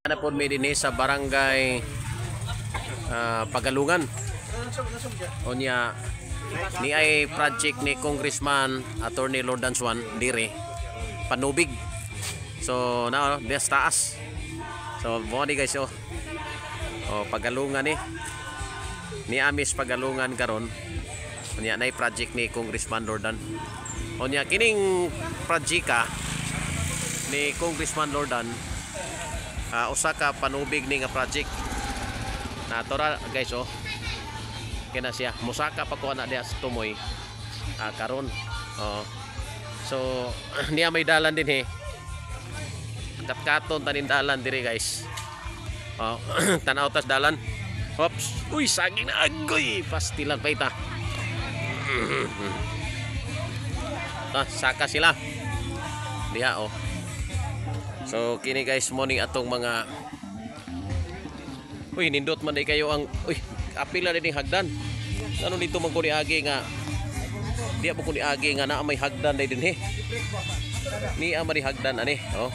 Na po mi dinhi sa barangay Pagalungan. Unya ni ay project ni Congressman Attorney Lordan Swan dire panubig. So na oh, diya sa taas. So mo ni guys, oh. Oh, Pagalungan ni. Ni amis Pagalungan karon. Unya nay project ni Congressman Lordan. Unya kining project ni Congressman Lordan, usa ka panubig ni nga project. Na tora guys, oh. Kina siya musaka pa ko na diha sa tumoy karon. Oh. So niya may dalan din he. Katkaton tanin dalan diri, guys. Oh, tanaw tas dalan. Oops. Uy, saging na agoy. Pastilan pa ita. Ta, saka sila. Diha, oh. So kini guys, morning atong mga. Uy, nindot man di kayo ang, uy, apila din hagdan. Ano dito man ko ni agi nga diya mo ko ni agi nga naa may hagdan day dinhi. Ni man hagdan ani, oh.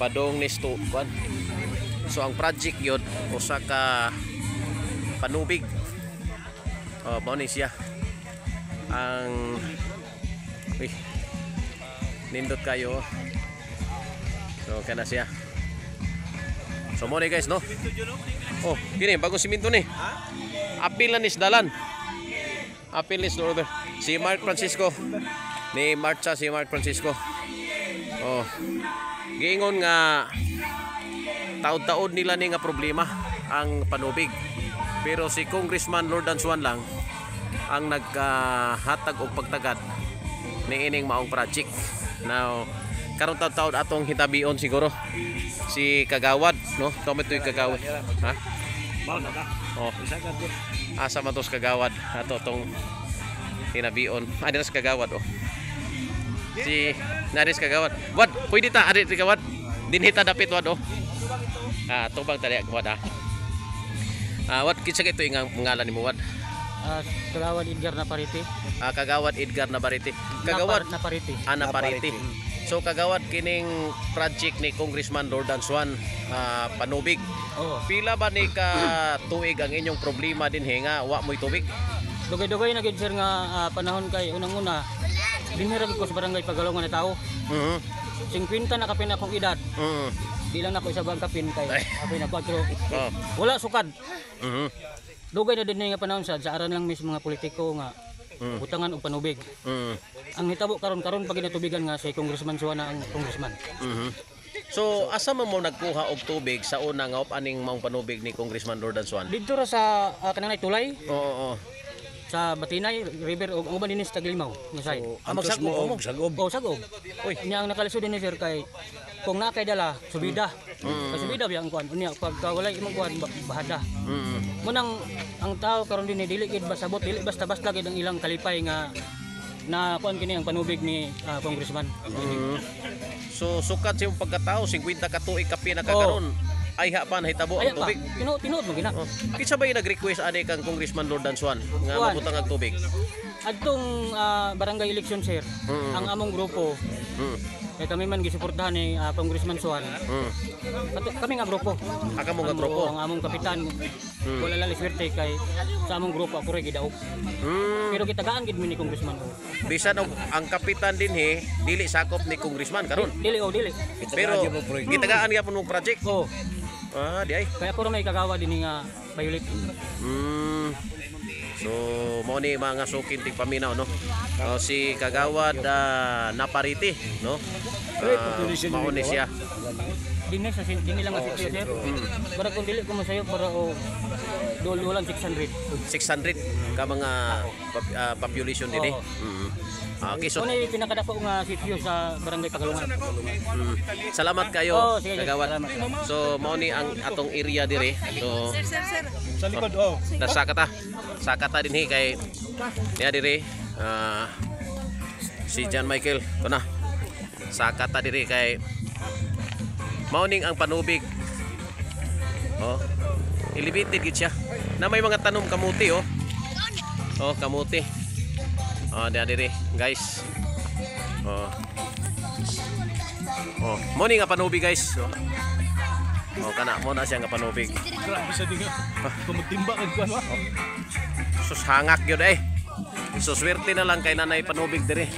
Padong ni sto kwan. So ang project yun usa ka panubig. Oh, mao ni siya. Ang, uy, nindot kayo. Oh. So kana siya. So mo ni guys, no. Oh, kini bagong simento ni. Apil na ni dalan. Apil ni order. Si Mark Francisco. Ni marcha si Mark Francisco. Oh. Giingon nga taod-taod nila ni nga problema ang panubig. Pero si Congressman Lordan Swan lang ang naghatag og pagtagad ni ining maong project. Now, karon taod-taod atong hitabion siguro si Kagawad, no? Tama ito'y Kagawad. Ha? Oh. Asa man to sa Kagawad? Ato tong hinabion. Ah, dito sa Kagawad, oh. Si Naris Kagawad. Wad, pwede ta ari Kagawad. Dinhi ta dapit, wad, oh. Ah, tubang tali wad, ah. Ah, wad, kinsa kay ito yung ngalan nimo, wad? Kagawad Edgar Napariti. Ah, Kagawad Edgar Nabariti. Kagawad Napariti. Ah, Napariti. So Kagawad, kining project ni Congressman Lordan Swan, panubig. Oo. Pila ba ni ka tuig ang inyong problema dinhi nga wa mo'y tubig? Dugay-dugay na gid sir nga panahon kay unang-una dinhi ra gid ko sa barangay Pagalungan na tao. 50 na kapin akong edad. Di lang nako isa bang kapin kay ako na pero wala sukad. Dugay na din nga panahon sa aran lang mis mga politiko nga butangan og panubig. Ang hitabo karon karon pag ginatubigan nga si Congressman Suana ang congressman. So asa man mo nagkuha og tubig sa una nga op aning maong panubig ni Congressman Lordan Swan? Didto ra sa kanang tulay Oo, oo. sa Batinay River og ang uban dinhi sa Taglimaw nga side. Ah, magsagop mo. Sagob. Oh, sagob. Uy. Unya ang nakalisod din ni sir kay kung naa kay dala, subida. Kay subida biya ang kuan. Unya pagka walay imong kuan bahada. Munang ang tao karon din dili gid basabot, dili basta-basta gid ang ilang kalipay nga na kuan kini ang panubig ni congressman. So sukat sa imong pagkatao, 50 ka tuig kapin na kakaron. Ayha pa nahitabo ang Aya pa, tubig. tinuod tinuod mo gina. Oh. Kinsa ba yung nag-request ani kang Congressman Lordan Swan nga Kuan. mabutang ang tubig? Adtong barangay election sir, ang among grupo kay kami man gisuportahan ni Congressman Suan. Kami nga grupo. Aka mo nga grupo. Ang among kapitan wala lang swerte kay sa among grupo ako rin gidaog. Pero gitagaan gid mi ni Congressman. Bisan og ang kapitan dinhi dili sakop ni congressman karon. Dili oh dili. Pero gitagaan gyapon mong project. Oh, Ah, di ay. kaya ako ra may kagawa din nga violet. So mo ni mga sukin ting paminaw, no. Oh, si Kagawad Napariti, no. Mao ni siya. Dinhi sa dinhi lang ang sitio sir. Para kung dili ko masayo para o duol-duolan 600. 600 ka mga population dinhi. Oo. Ah, okay, so Mao ni pinakadako nga sitio sa barangay Pagalungan. Salamat kayo, Oh, sige, sige. Kagawad. Salamat. So mao ni ang atong area dire. So Sa likod, oh. Nasa kata. Saka ta dinhi kay niya dire si John Michael kuna. Saka ta dire kay mao ning ang panubig. Oh. Elevated gid siya. Na may mga tanom kamuti, oh. Oh, kamuti. Oh, diha dire, guys. Oh. Oh, mao ni nga panubig, guys. Oh. Oh, kana mo na siya nga panubig. Grabe sa dinga. Kung magtimba kag kuan wa. Sus, hangak gyud eh. So swerte na lang kay nanay panubig diri.